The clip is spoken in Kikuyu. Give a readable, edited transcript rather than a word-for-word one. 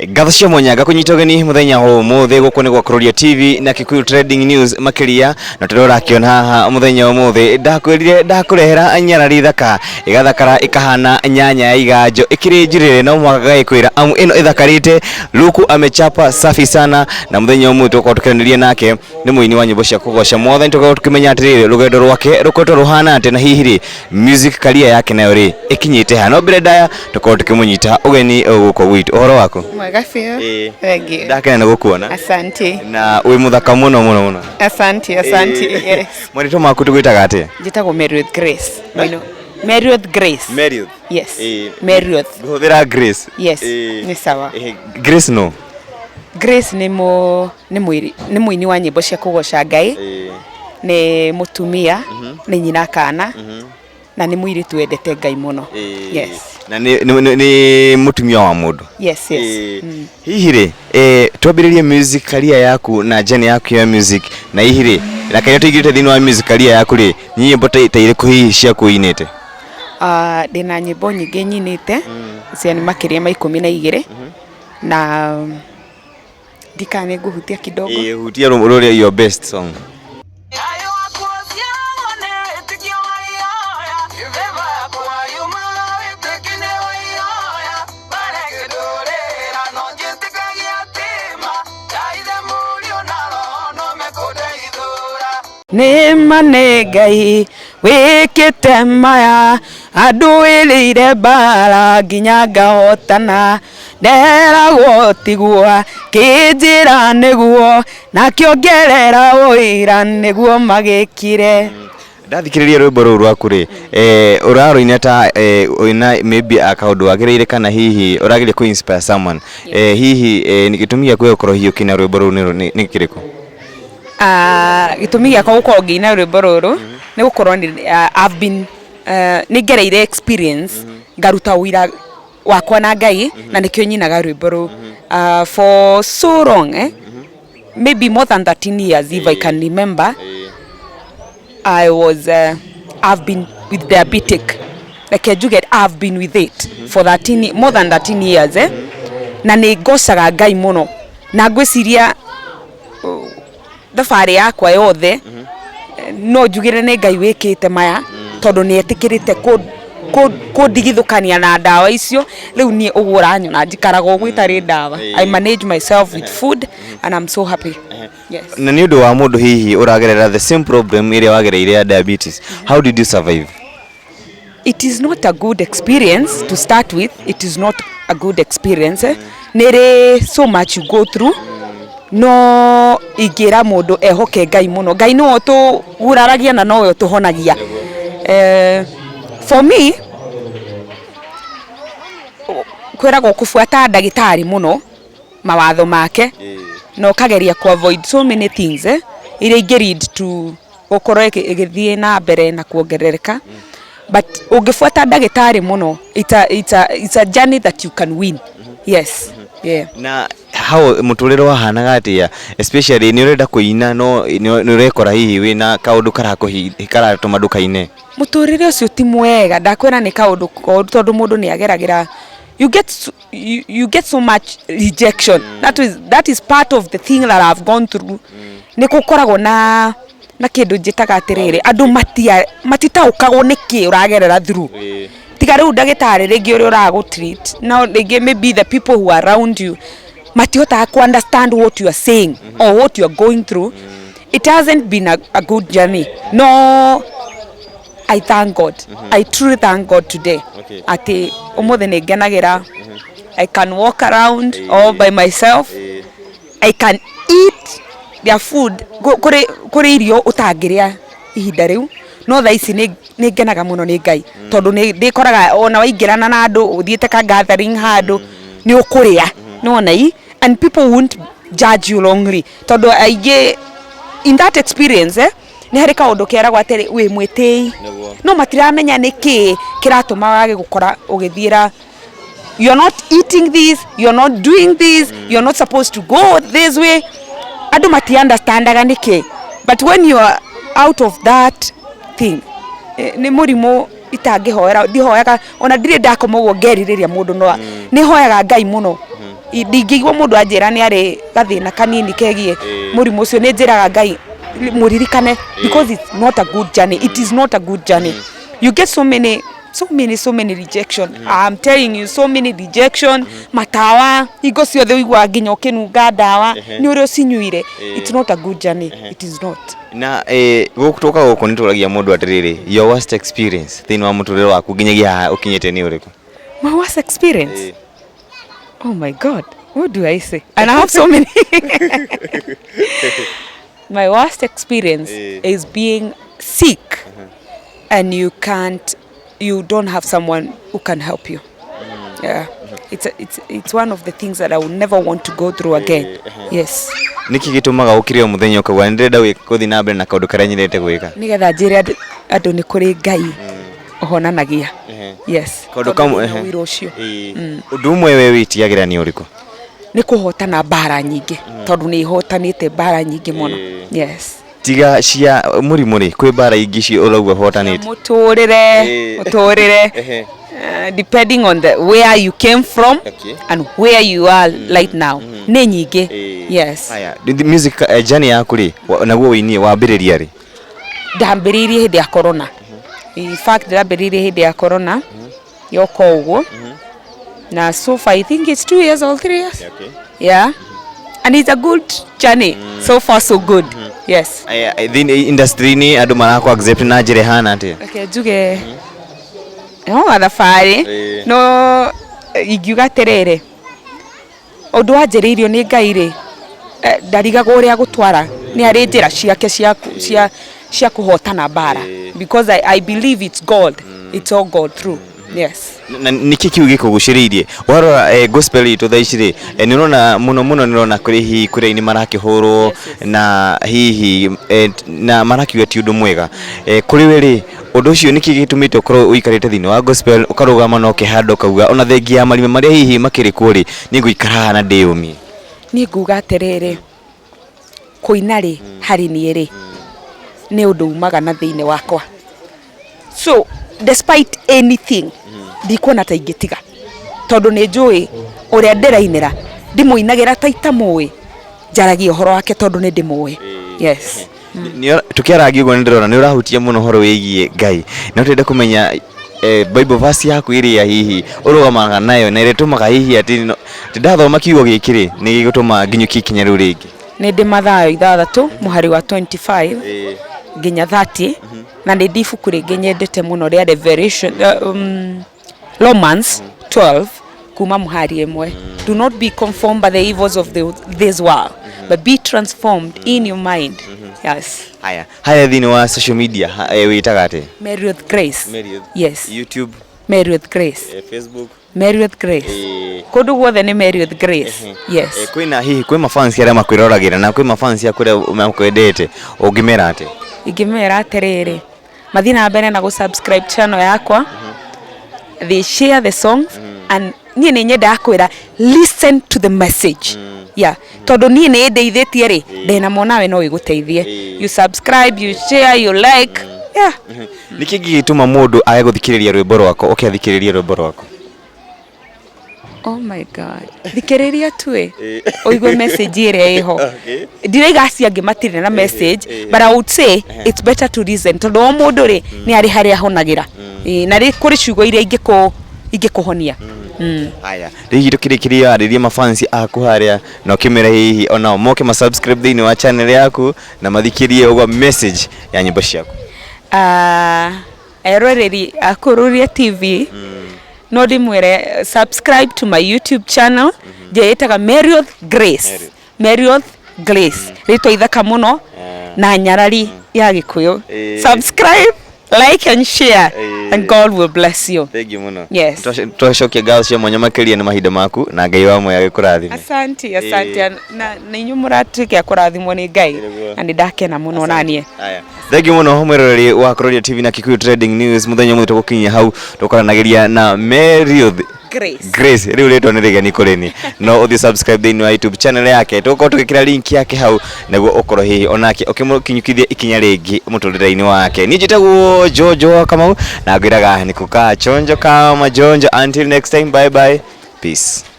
Ngatho cia mwanya ngakũnyita ũgeni mũthenya wa ũmũthĩ gũkũ nĩ gwa Kururia TV na Kikuyu Trending News makĩria na tũrĩa ũrakĩona haha mũthenya wa ũmũthĩ. Ndakwĩrire ndakũrehera nyarari thaka ĩgathakara ĩkahana nyanya ya iganjo ĩkĩrĩ njirĩrĩ no mũhaka ngagĩkwĩra amu ĩno ĩthakarĩte luku amechapa safi sana. Na mũthenya wa ũmũthĩ tũgũkorwo tũkĩaranĩria nake, nĩ mũini wa nyĩmbo cia kũgoca Mwathani. Tũgakorwo tũkĩmenya atĩrĩrĩ, rũgendo rwake rũkoretwo rũhana atĩa na hihi rĩ, music career yake nayo rĩ, ĩkinyĩte ha. No mbere ndaya tũkorwo tũkĩmũnyita ũgeni gũkũ gwitũ. Ũhoro waku? Mwega biũ. Ĩĩ. Thengiũ. Ndakena nĩ gũkuona. Asante. Na wĩ mũthaka mũno mũno mũno. Asante, asante. Yes. Marĩtwa maku tũgwĩtaga atĩa? Njĩtagwo Mary Grace. Mwino. Mary Grace. Mary. Yes. Ĩĩ. Mary. Ngũhũthĩra Grace. Yes. Ĩĩ. Nĩ sawa. Ĩĩ, Grace no. Grace nĩ mũ nĩ mũiri nĩ mũini wa nyĩmbo cia kũgoca Ngai. Nĩ mũtumia, nĩ nyina kana. Na nĩ mũirĩtu wendete Ngai mũno. Yes. Na nĩ mũtumia wa mũndũ. Yes. Ĩĩ. Hihi rĩ, twambĩrĩrie music career yaku na journey yaku ya music, na hihi rĩ, na karia tũingĩrĩte thĩinĩ wa music career yaku rĩ, nĩ nyĩmbo ta irĩkũ hihi ciaku ũinĩte? Ndĩna nyĩmbo nyingĩ nyinĩte cia nĩ makĩria ma 12 na ndikana nĩ ngũhutia kidogo. Ĩĩ, hutia rũrĩa your best song. Nĩ ma nĩ Ngai wĩkĩte maya, andũĩrĩire mbara nginya ngahotana, nderagwo tiguo kĩnjĩra nĩguo, na kĩongerera ũira nĩguo magĩkire. Ndathikĩrĩria rwĩmbo rũu rwaku rĩ, ũrarũina ta wĩna maybe kaũndũ wagĩrĩire kana hihi ũrageria kũ inspire someone. Hihi nĩ gĩtũmi gĩaku gĩa gũkorwo hihi ũkĩina rwĩmbo rũu nĩ kĩrĩkũ? Gĩtũmi gĩakwa gũkorwo ngĩina rwĩmbo rũrũ nĩ gũkorwo nĩ I've been nĩ ngereire experience ngaruta ũira wakwa na Ngai, na nĩkĩo nyinaga rwĩmbo rũu for so long, eh? Maybe more than 13 years, if I can remember. I've been with diabetic, reke njuge I've been with it for 13, more than 13 years, eh? Na nĩ ngocaga Ngai mũno na ngwĩciria thabarĩ yakwa yothe no njugĩre nĩ Ngai wĩkĩte maya, tondũ nĩ etĩkĩrĩte kũndigithũkania na ndawa icio. Rĩu niĩ ũguo ũranyona njikaraga ũguo itarĩ ndawa. I manage myself with food and I'm so happy, yes. Na nĩ ũndũ wa mũndũ hihi ũragerera the same problem ĩrĩa wagereire ya diabetes, how did you survive? It is not a good experience to start with. It is not a good experience, eh? Nĩrĩ so much you go through, no ingĩra mũndũ ehoke Ngai mũno. Ngai nĩwe ũtũguraragia na nowe ũtũhonagia. For me, kwĩragwo kũbuata ndagĩtarĩ mũno, mawatho make, na ũkageria ku avoid so many things, eh, iria ingĩ lead to gũkorwo ĩgĩthiĩ na mbere na kuongerereka. But ũngĩbuata ndagĩtarĩ mũno, it's a journey that you can win, yes, yeah. Na how mũtũrĩre wahanaga atĩa, especially nĩ ũrenda kũina no nĩ ũrekora hihi wĩna kaũndũ karatũma ndũkaine? Mũtũrĩre ũcio ti mwega, ndakwĩra nĩ kaũndũ koru, tondũ mũndũ nĩ ageragĩra, you get so much rejection. That is part of the thing that I've gone through. Nĩ gũkoragwo na kĩndũ njĩtaga atĩrĩrĩ, andũ matitaũkagwo nĩ kĩ ũragerera through, tiga rĩu ndagĩtarĩ rĩngĩ ũrĩa ũragũ treat, no rĩngĩ maybe the people who are around you matihotaga ku understand what you are saying or what you are going through. It hasn't been a good journey, no I thank God. I truly thank God today. Atĩ ũmũthĩ nĩ ngenagĩra. I can walk around all by myself. I can eat their food. Kũrĩ irio ũtangĩrĩa ihinda rĩu, no thaa ici nĩ ngenaga mũno nĩ Ngai, tondũ nĩ ndĩkoraga ona waingĩrana na andũ, ũthiĩte ka gathering handũ, nĩ ũkũrĩa nĩwona i and people won't judge you wrongly, tondũ aingĩ in that experience, eh, nĩ harĩ kaũndũ keragwo atĩrĩ, wĩ mwĩtĩi, no matiramenya nĩ kĩ kĩratũma wage gũkora ũgĩthiĩra. You're not eating this, you're not doing this, you're not supposed to go this way. Andũ mati understandaga nĩkĩ, but when you are out of that thing, nĩ mũrimũ. Itangĩhoera, ndihoyaga ona ndirĩ ndakoma ũguo ngerirĩria mũndũ, no nĩ hoyaga Ngai mũno. Ndingĩigua mũndũ anjĩra nĩ arĩ gathĩna kanini kegiĩ mũrimũ ũcio, nĩ njĩraga Ngai mũririkane, because it's not a good journey, it is not a good journey. You get so many, so many, so many rejection. I'm telling you, so many rejection. Matawa hingo ciothe ũiguaga nginya ũkĩnunga ndawa nĩ ũrĩa ũcinyuire. It's not a good journey, it is not. Na gũkũ tũka gũkũ nĩ tũragia mũndũ atĩrĩrĩ, your worst experience thĩinĩ wa mũtũrĩre waku nginyagia haha ũkinyĩte nĩ ũrĩkũ? My worst experience? Oh my God, what do I say? And I have so many. My worst experience is being sick and you can't, you don't have someone who can help you. Yeah. It's one of the things that I would never want to go through again. Yes. Nĩkĩ gĩtũmaga ũkĩre o mũthenya ũkauga nĩ ndĩrenda gũthiĩ na mbere na kaũndũ karĩa nyendete gwĩka? Nĩgetha njĩre andũ nĩ kũrĩ Ngai ũhonanagia. Yes. Kaũndũ Tondũ kamwe ndĩna ũira ũcio. Ũndũ ũmwe we wĩtigagĩra nĩ ũrĩkũ? Nĩ kũhotana mbara nyingĩ, tondũ nĩ hotanĩte mbara nyingĩ mũno. Yes. Tiga cia mũrimũ rĩ, kwĩ mbara ingĩ cio ũrauga ũhotanĩte? Mũtũrĩre, mũtũrĩre. Depending on the where you came from and where you are right now, nĩ nyingĩ. Yes. Haya, the music journey yaku rĩ, naguo wĩini wambĩrĩria rĩ? Ndambĩrĩirie hĩndĩ ya corona. In fact, ndambĩrĩirie hĩndĩ ya corona yoka ũguo, na so far I think it's 2 years or 3 years. Yeah, and it's a good journey. So far so good, yes. Aya, thĩinĩ industry-inĩ andũ marakũ accept na njĩra ĩhana atĩa? Reke njuge no gathabarĩ, no ingiuga atĩrĩrĩ, ũndũ wanjĩrĩirio nĩ Ngai rĩ, ndarigagwo ũrĩa gũtwara, nĩ arĩ njĩra ciake cia kũhotana mbara, because I believe it's God, it's all God through. Yes. Na nĩkĩ kĩu gĩkũgucĩrĩirie warora gospel itũ thaa ici rĩ, nĩ ũrona mũno mũno, nĩ ũrona kũrĩ hihi kũrĩ aini marakĩhũrwo na hihi na marakiuga ti ũndũ mwega kũrĩ we rĩ, ũndũ ũcio nĩkĩ gĩtũmĩte ũkorwo ũikarĩte thĩinĩ wa gospel, ũkarũgama na ũkĩhanda ũkauga ona thengia ya marima marĩa hihi makĩrĩ kuo rĩ, nĩ ngũikara haha na ndĩyũmie? Niĩ nguga atĩrĩrĩ, kũina rĩ, harĩ niĩ rĩ, nĩ ũndũ umaga na thĩinĩ wakwa, so despite anything ndikuona ta ingĩtiga, tondũ nĩ njũĩ ũrĩa ndĩrainĩra, ndimũinagĩra ta itamũĩ, njaragia ũhoro wake tondũ nĩ ndĩmũĩ. Yes. Tũkĩarangia ũguo nĩ ndĩrona nĩ ũrahutia mũno ũhoro wĩgiĩ Ngai, no tũrenda kũmenya Bible verse yaku ĩrĩa hihi ũrũgamaga nayo na ĩrĩa ĩtũmaga hihi atĩ atĩ ndathoma kiugo gĩkĩ rĩ, nĩ gĩgũtũma nginyũkie ikinya rĩu rĩngĩ. Nĩ ndĩ Mathayo 6 mũhari wa 25 nginya 30, na nĩ ndi ibuku rĩngĩ nyendete mũno rĩa Revelation, Romans 12 kuma mũhari 1: "Do not be conformed by the evils of this world, but be transformed in your mind." Yes. Haya haya, thĩinĩ wa social media wĩtaga atĩ? Mary with Grace. Yes. YouTube? Mary with Grace. Facebook? Mary with Grace. Kũndũ guothe nĩ Mary with Grace. Yes. Kwĩna hihi kwĩ mafans arĩa makwĩroragĩra na kwĩ mafans a kũrĩa makwendete, ũngĩmera atĩ? Ingĩmera atĩrĩrĩ, mathiĩ na mbere na gũ-subscribe channel yakwa, they share the songs, and niĩ nĩ nyendaga kwĩra, listen to the message, yeah, tondũ niĩ nĩ ĩndeithĩtie rĩ, ndĩna mwana we no ĩgũteithie. You subscribe, you share, you like, yeah. Nĩkĩ gĩgĩtũma mũndũ age gũthikĩrĩria rwĩmbo rwaku, oke athikĩrĩrie rwĩmbo rwaku? Oh my God, thikĩrĩria tu ĩ ũigue message ĩrĩa ĩho. Ndiraiga acio angĩ matirĩ na message, but I would say it's better to listen, tondũ o mũndũ rĩ, nĩ arĩ harĩa ahonagĩra. Ĩ, na rĩ kũrĩ ciugo iria ingĩkũhonia. Haya, hihi tũkĩrĩkĩria, arĩria mafans aku harĩa na ũkĩmera hihi onao moke ma subscribe thĩinĩ wa channel yaku na mathikĩrie ũguo message ya nyĩmbo ciaku. Ah, eroreri a Kururia TV, no ndimwĩre subscribe to my YouTube channel njĩĩtaga Marioth Grace. Marioth Grace, rĩtwa ithaka mũno na nyarari ya Gĩkũyũ. Subscribe, like and share, and God will bless you. Thank you mũno. Yes. Twacokia ngatho cia mwanya makĩria nĩ mahinda maku, na Ngai wa moyo agĩkũrathime. Asante, asante. Na inyuĩ mũratuĩke a kũrathimwo nĩ Ngai. Nĩguo. Na nĩ ndakena mũno naniĩ. Haya. Thank you mũno mwĩroreri wa Kuroria TV na Kikuyu Trending News, mũthenya ũmwe tũgũkinyia hau tũkoranagĩria na Mary. Grace. Grace rĩu rĩtwa nĩ rĩgeni kũrĩ ni no ũthiĩ subscribe thĩinĩ wa YouTube channel yake, tũgũkorwo tũgĩkĩra link yake hau nĩguo ũkorwo hihi onake ũkĩmũkinyũkithia ikinya rĩngĩ mũtũrĩre-inĩ wake. Niĩ njĩtagwo Jojo wa Kamau na ngwĩraga nĩ kũkaa chonjo kama jonjo. Until next time, bye bye, peace.